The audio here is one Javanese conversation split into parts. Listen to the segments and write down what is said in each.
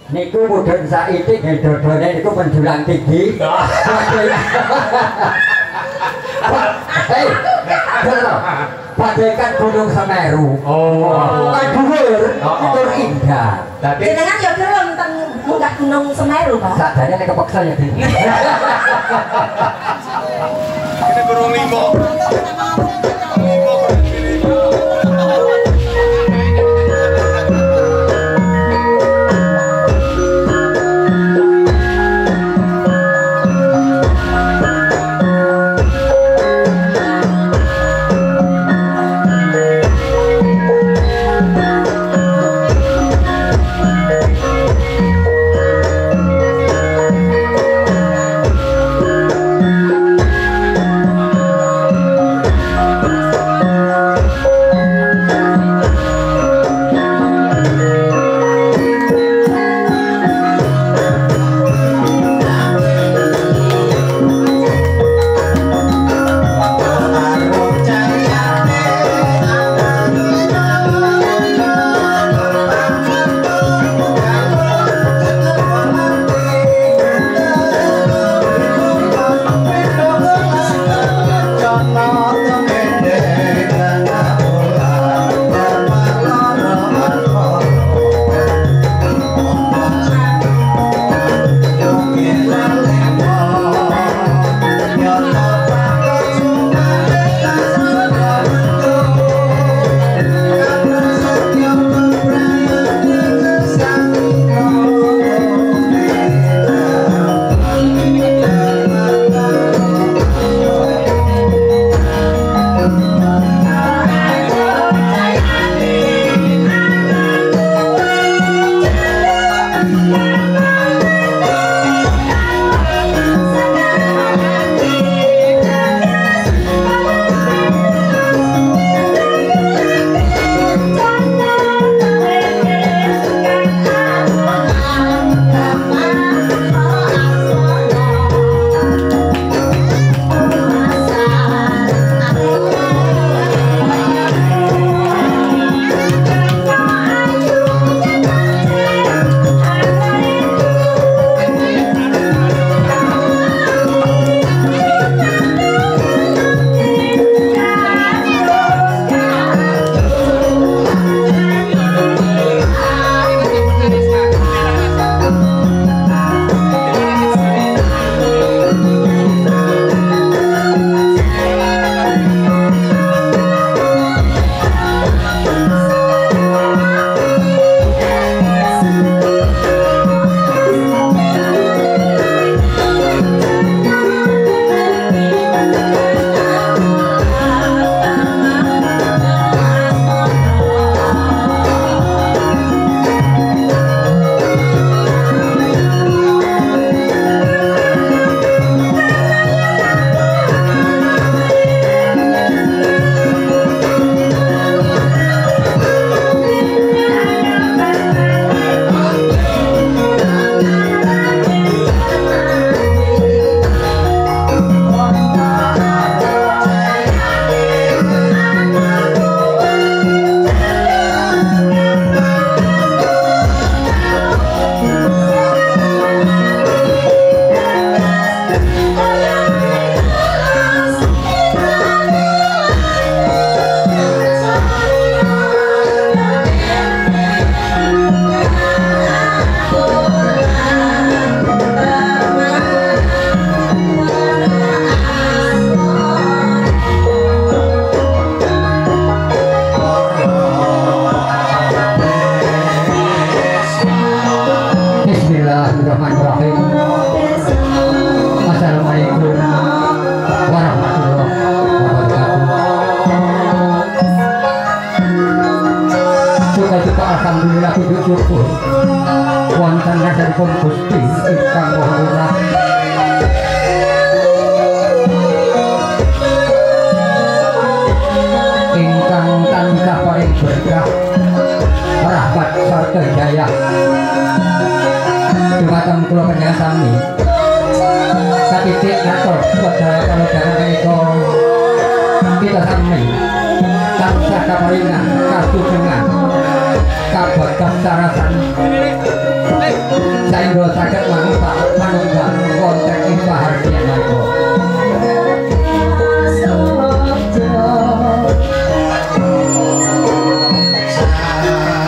Niku mudhun saiki nggih dodone niku menjulang tinggi. Hei, bagaikan Gunung Semeru. Oh, kan dhuwur, tur indah. Jenengan ya gelem teng munggah Gunung Semeru, Pak? Sakjane nek kepeksa ya, Din. Ini burung limo. Bismillahirrahmanirrahim. Assalamualaikum warahmatullahi wabarakatuh. Suka-suka alhamdulillah puji syukur wonten ngarsanipun Gusti ingkang Maha Murah. Ingkang tansah paring berkah rahmat sarta hidayah dumateng kula panjenengan sami. Satitik ngatur sedaya kalodhangan menika kita sami tansah kaparingan kasujengan kabagas sarasan kawula saged manunggal manunggal wonten ing pahargyan menika.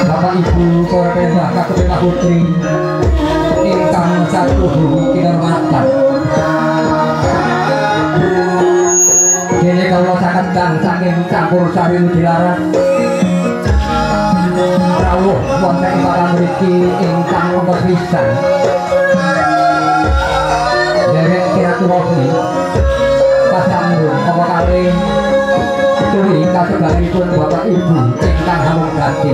Bapak Ibu para pembah kakung putri ingkang satuhu kinurmatan. Dene kawula saged saking campur sari Mudilaras rawuh wonten ing papan mriki ingkang wonten pisan. Derek silaturahmi pasanggung apa kalih turi kasebaranipun Bapak Ibu ingkang hamung gati.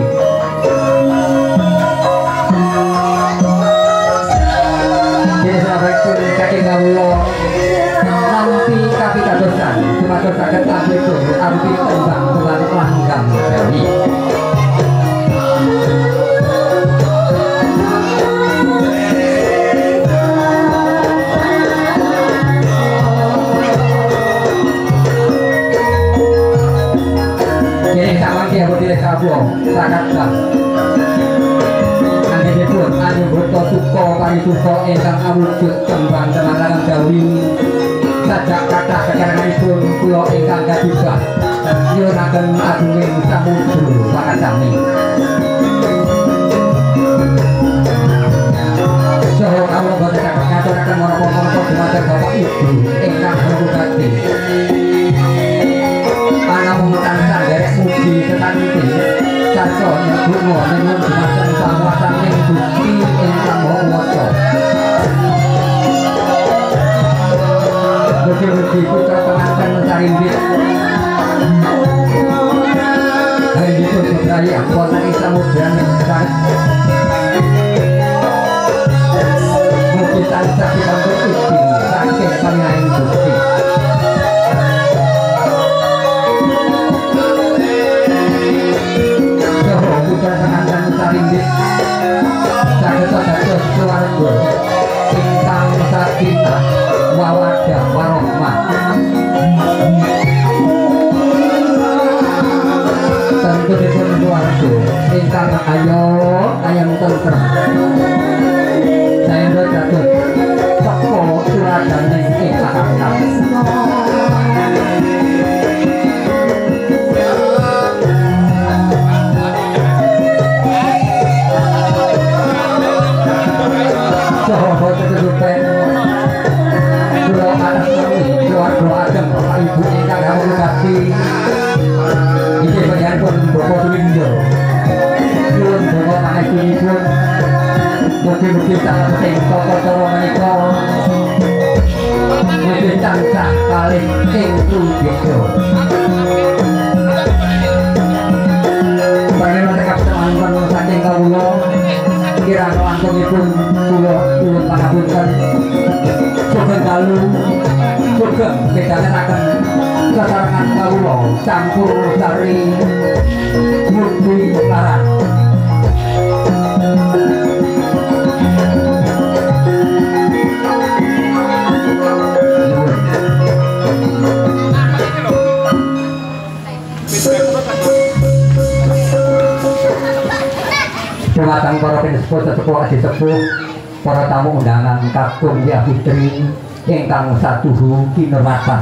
Dene sampun saking kawula nampi kapitadosan supados saged tampil arupi tembang tembang langgam Jawi. Sakatlah anggenipun anyumbrta suka parisuka ingkang awujud tembang tembang Jawi sajak kathah kekarenganipun kula ingkang kadibah nyuwunaken agunging samudra pakasami. Saha kawula boten saged ngaturaken menapa-menapa dumateng Bapak Ibu ingkang hamurati. Anamung tansah nderek mugi sesanti sarta nyebutna nyuwun dumateng panguwasaning Gusti ingkang Maha Kuwasa. Mugi-mugi putra penganten sarimbit harinipun bebrayah wonten ing samudran sareng mugi tansah pikantuk idin saking panjenengan Gusti. Putra penganten sarimbit saged dados keluarga ingkang sakinah mawaddah warahmah. Tentunipun keluarga ingkang ayo ayam tentrem saengga dados teko tuladhaning ing akhirat. Saha kesupen kula atas nami keluarga ageng Bapak Ibu ingkang hamurati inggih panjenenganipun Bapak Sulindo nyuwun donga pangestunipun mugi-mugi saking tata cara menika mugi tansah kalih ing trubeda. Panjenengan cekap semanten saking kawula kirang langkungipun kula nyuwun pangapunten. Sugeng dalu sugeng midhangetaken sesarengan kawula campur sari Mudilaras. Dumateng para pinesepuh sesepuh adi sepuh, para tamu undangan kakung ya putri ingkang satuhu kinurmatan.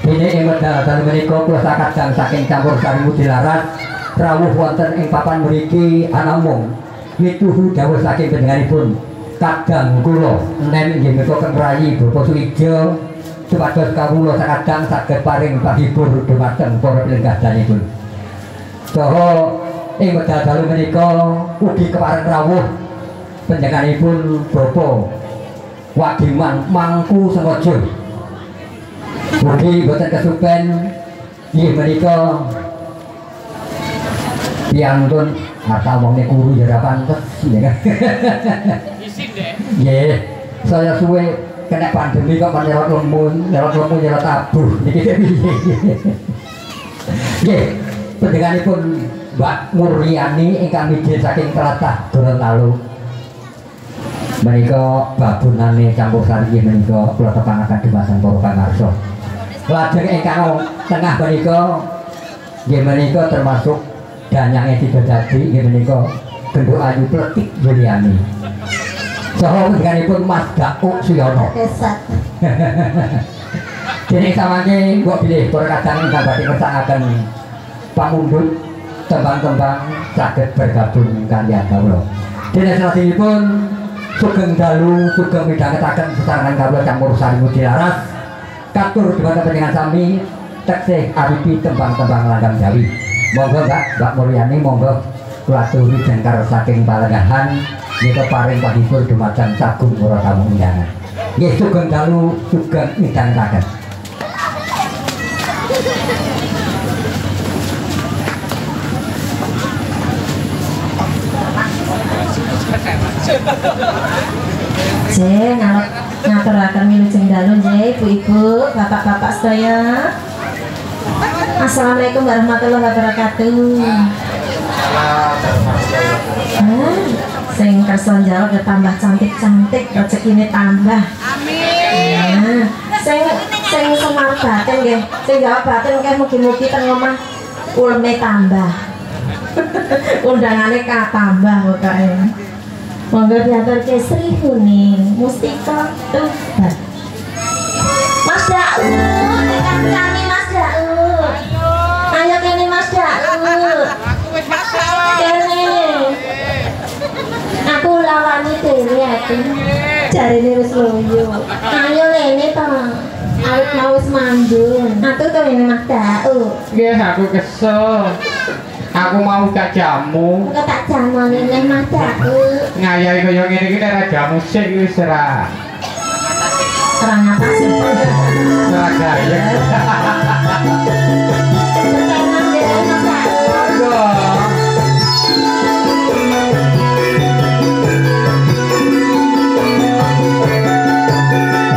Dene ing wekdal dalu menika kula sakadang saking campur sari Mudilaras rawuh wonten ing papan mriki anamung mituhu dawuh saking panjenenganipun kadang kula nem inggih menika keng rayi Bapak Suwijo supados kawula sakadang saged paring panghibur dumateng para pilenggah danipun. Saha ing wekdal dalu menika ugi kepareng rawuh panjenenganipun Bapak Wagiman Mangku Sengojo. Ugi boten kesupen inggih menika piantun harta wonge kuru ya ora pantes ya kan. Isin deh. Nggih, saya suwe kena pandemi kok nyerot lemu, nyerot lemu nyerot abuh niki piye. Nggih, panjenenganipun Mbak Muryani ingkang mijil saking tlatah Gorontalo. Menika babonane campur sari menika kula tepangaken dumateng para pamarsa. Lajeng ingkang tengah menika nggih menika termasuk danyange Sidodadi nggih menika Genduk Ayu Pletik Yuliani. Saha ngendikanipun Mas Dauk Suyono. Keset. Dene samangke mbok bilih para kadang ingkang badhe ngersakaken pamundhut tembang-tembang saged bergabung kaliyan kawula. Dene salajengipun sugeng dalu sugeng midhangetaken sesarengan kawula campur sari mudi laras katur dhumateng panjenengan sami teksih awipi tembang-tembang langgam Jawi. Monggo Mbak, Mbak Mulyani monggo kula aturi jengkar saking palenggahan nika paring panghibur dumateng sagung para tamu undangan. Nggih sugeng dalu sugeng midhangetaken. Nggih, ngaturaken wilujeng dalu nggih ibu-ibu, bapak-bapak sedaya. Assalamualaikum warahmatullahi wabarakatuh. Sing kersa njawab ya tambah cantik-cantik, rezekine tambah. Amin. Sing sing semar batin nggih, sing jawab batin nggih mugi-mugi teng omah ulme tambah. Undangane katambah pokoke. Monggo diaturke Sri Huning Mustika Tuban. Mas Daud, dikancani Mas Daud. Ayo kene Mas Daud. Aku wis masak. Kene. Aku lawani dhewe ati. Jarene wis loyo. Ayo lene to. Awit mau wis mandun. Atuh to ngene Mas Daud. Nggih, aku kesel. Aku mau gak jamu. Engko tak jamone neh Mas Daud. Ngayahi kaya ngene iki nek ora jamu sik wis ora. Ora ngatasi. Ora gayeng. Tenan dhewe Mas Daud. Monggo. Sri Huning Mustika Tuban.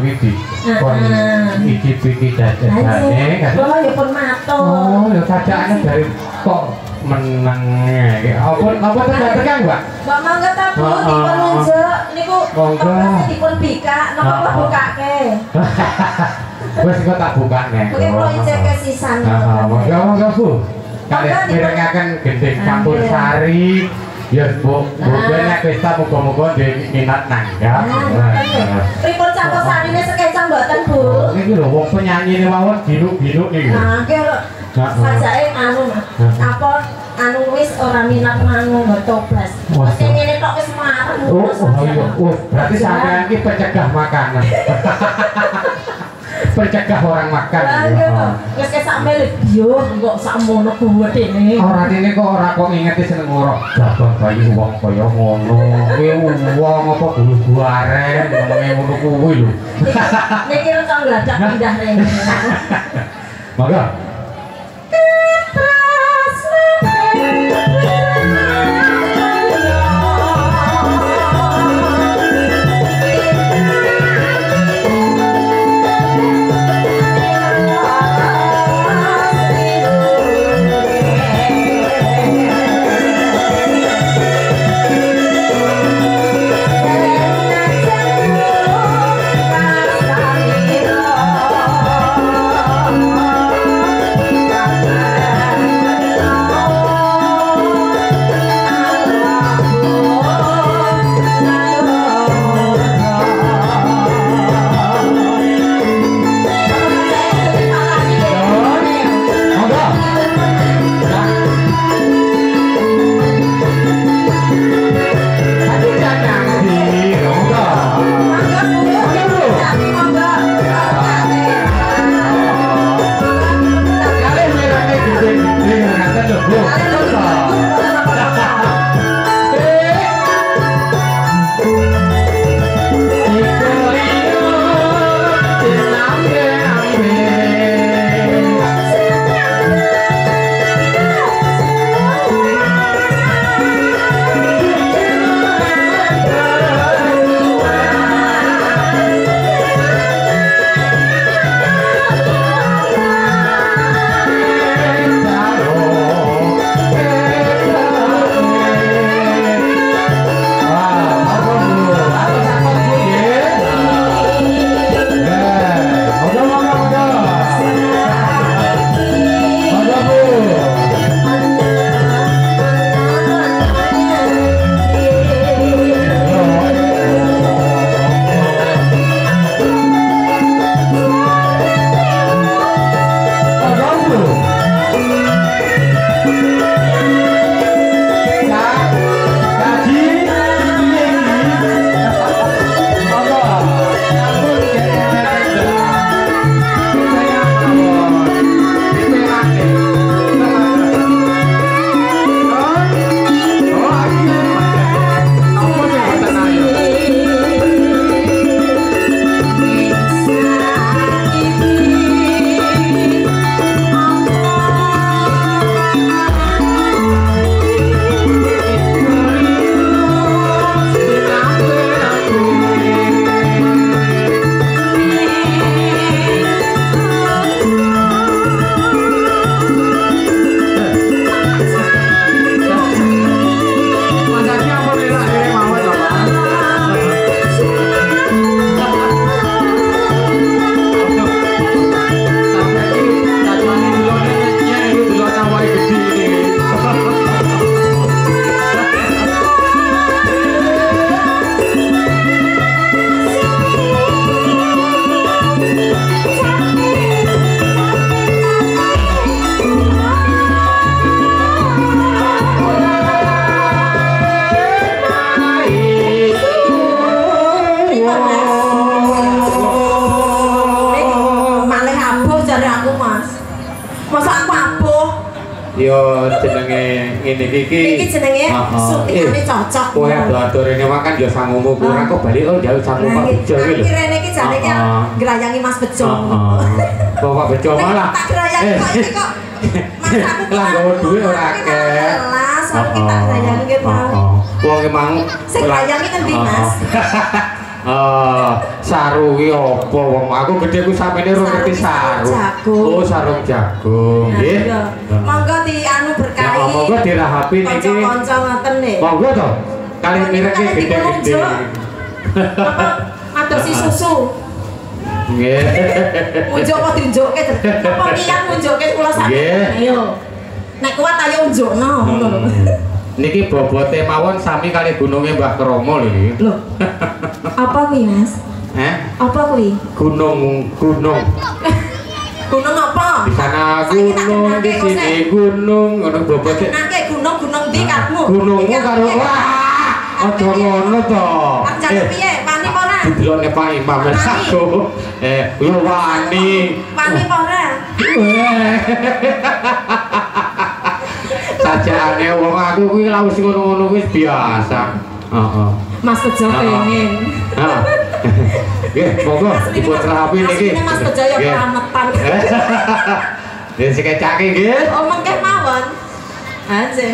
iki dikon icip-iki jajane. Kula ya pun matur. Oh, ya sajakane dari kok meneng iki. Apa tekan, Mbak? Mbak mangga ta, Bu, dipun nunjuk niku toples dipun bikak, napa kula bukake? Wis kok tak bukane. Mungkin kula ijeke sisan. Heeh, monggo Bu. Kalih mirengaken gending campur sari. Ya Bu, nek pesta muga-muga minat nanggap. Pripun campur sarine sekeca mboten, Bu? Niki lho wong penyanyine mawon biluk-biluk niki. Nah, nggih lho. Sajake anu apa anu wis ora minat mangu toples. Wis ngene tok wis marem. Oh, iya. Oh, berarti sampean iki pencegah makanan. Pencegah orang makan. Wis kesak mele yo kok sakmono gedene. Ora dene kok ora kok ngingeti seneng ora. Jabang bayi wong kaya ngono. Kuwi wong apa bulu aren ngono kuwi lho. Niki rencana ngladak pindah rene. Monggo. Yo jenenge ngene iki. Iki jenenge suntikane cocok. Kowe ado-ado rene wae kan yo sangumu kurang kok bali oh njaluk sangu Pak Bejo iki lho. Rene iki jane iki grayangi Mas Bejo. Heeh. Kok Pak Bejo malah. Tak grayangi kok iki kok Mas aku lah nggawa dhuwit ora akeh. Lah, iki tak grayangi ki mau. Wong emang sing grayangi ngendi Mas? Saru ki apa wong aku gedhe ku samene ora ngerti saru. Oh, sarung jagung nggih. Monggo di anu berkahi. Monggo dirahapi niki. Kanca-kanca ngoten nggih. Monggo to. Kalih mirenge gedhe-gedhe. Apa madosi susu. Nggih. Unjuk kok diunjukke. Apa kiyan unjukke kula sak. Ayo. Nek kuat ayo unjukno ngono lho. Niki bobote mawon sami kali gununge Mbah Kromo lho niki. Lho. Apa kuwi, Mas? Heh? Apa kuwi? Gunung, gunung. Gunung apa? Di sana gunung, di sini gunung, ngono bobote. Nangke gunung-gunung ndi karepmu? Gunungmu karo wah, aja ngono to. Arep piye? Wani apa ora? Didelokne Pak Imam aku. Yo wani. Wani apa ora? Sajane wong aku kuwi lawis ngono-ngono kuwi biasa. Heeh. Mas Tejo pengen. Heeh. Nggih, monggo dipun rapi niki. Mas Tejo ya prametan. Nggih sekecake nggih. Oh, mengke mawon. Aja.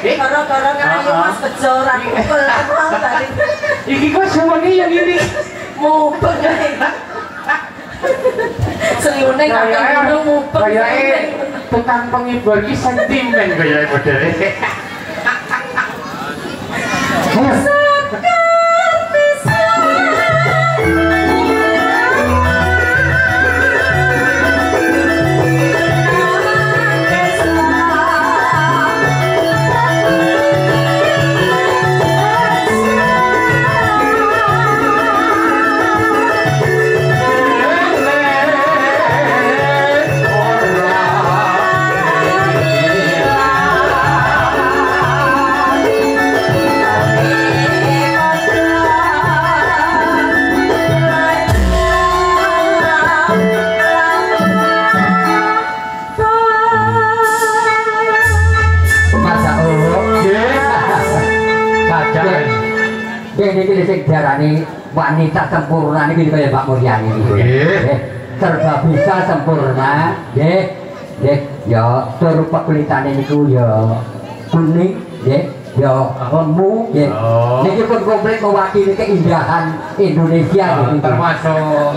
Gara-gara ngerayu Mas Bejo ora kupel mau bali. Iki kok sewengi yang ini mubeng. Seliune kakek ngono mubeng. Kayake tukang penghibur iki sentimen kayake modele. Sekar pisan. sing diarani wanita sempurna niki kaya Mbak Muryani niku. Nggih. Serba bisa sempurna, nggih. Nggih, ya tur pekulitane niku ya kuning, nggih, ya lemu, nggih. Niki pun komplit mewakili keindahan Indonesia niki. Termasuk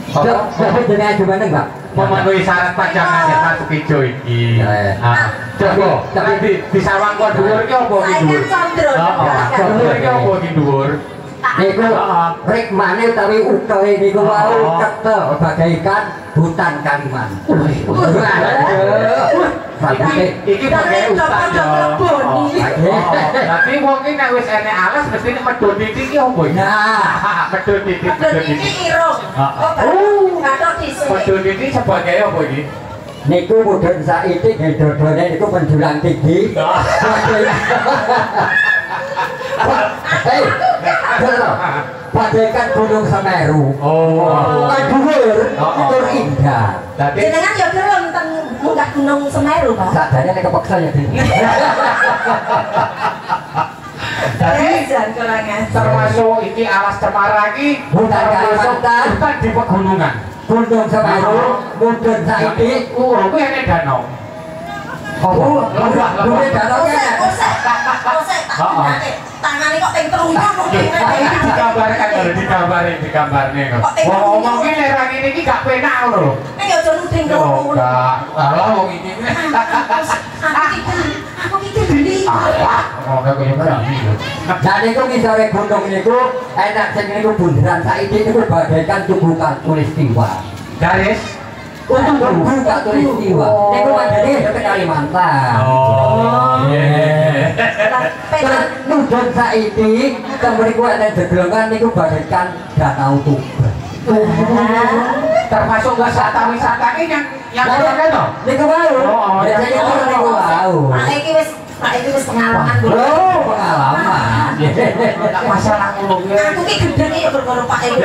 Tapi jenengan jumeneng, Pak. Memenuhi syarat pajangan Desa Tukijo iki. Coba, tapi di sawang kok dhuwur iki apa iki dhuwur? Heeh, dhuwur iki apa iki dhuwur? Niku rikmane utawi utele niku wau ketel bagaikan hutan Kalimantan. Iki bagai hutan yo. Dadi wong iki nek wis enek alas mesti nek medhun titik iki apa iki? Nah, medhun titik. Medhun titik irung. Oh, bathuk dhisik. Medhun titik sebagai apa iki? Niku mudhun saiki nggih dodone niku menjulang tinggi. Hei, bagaikan Gunung Semeru. Oh, kan dhuwur, tur indah. Jenengan ya gelem teng munggah Gunung Semeru, Pak? Sadane nek kepeksa ya, Dik. Dadi termasuk iki alas cemara iki hutan Kalimantan, hutan di pegunungan. Gunung Semeru, mudhun saiki kuwi enek danau. Oh, lembah danau kene. Tangane kok ping 3 kok iki digambarkan lho, digambarne kok. Wong ngomong ki nek ra ngene iki gak penak ngono lho. Nek ya aja nuding ngono. Gak, alah wong iki. Aku iki geli. Alah, kok kaya geli lho. Lah niku ngisore gunung niku enak sing niku bunderan saiki niku bagaikan tugu katulistiwa. Garis tugu katulistiwa. Niku mandane deket Kalimantan. Oh. Iya. Terus mudhun saiki teng mriku enten jeglongan niku bagaikan Danau Toba. Termasuk wisata-wisata iki yang kene to? Niku wau. Niku wau. Pak iki wis pengalaman. Oh, pengalaman. Tak masalah ngono kuwi. Aku ki gendeng ya perkara Pak iki.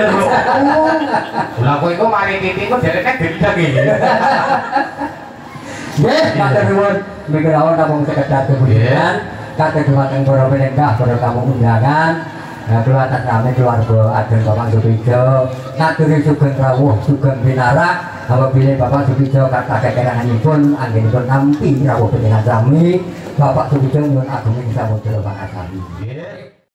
Lah kowe iku mari titik kok derene gendeng iki. Nggih, matur nuwun. Mriki rawuh namung sekedar kemudian kados dumateng para penenggah, para tamu undangan. Kula atas nami keluarga Aden Bapak Supijo ngaturi sugeng rawuh sugeng pinarak apabila Bapak Supijo kathah kekeranganipun anggenipun nampi rawuh panjenengan sami Bapak Supijo nyuwun agunging samudra pangaksami.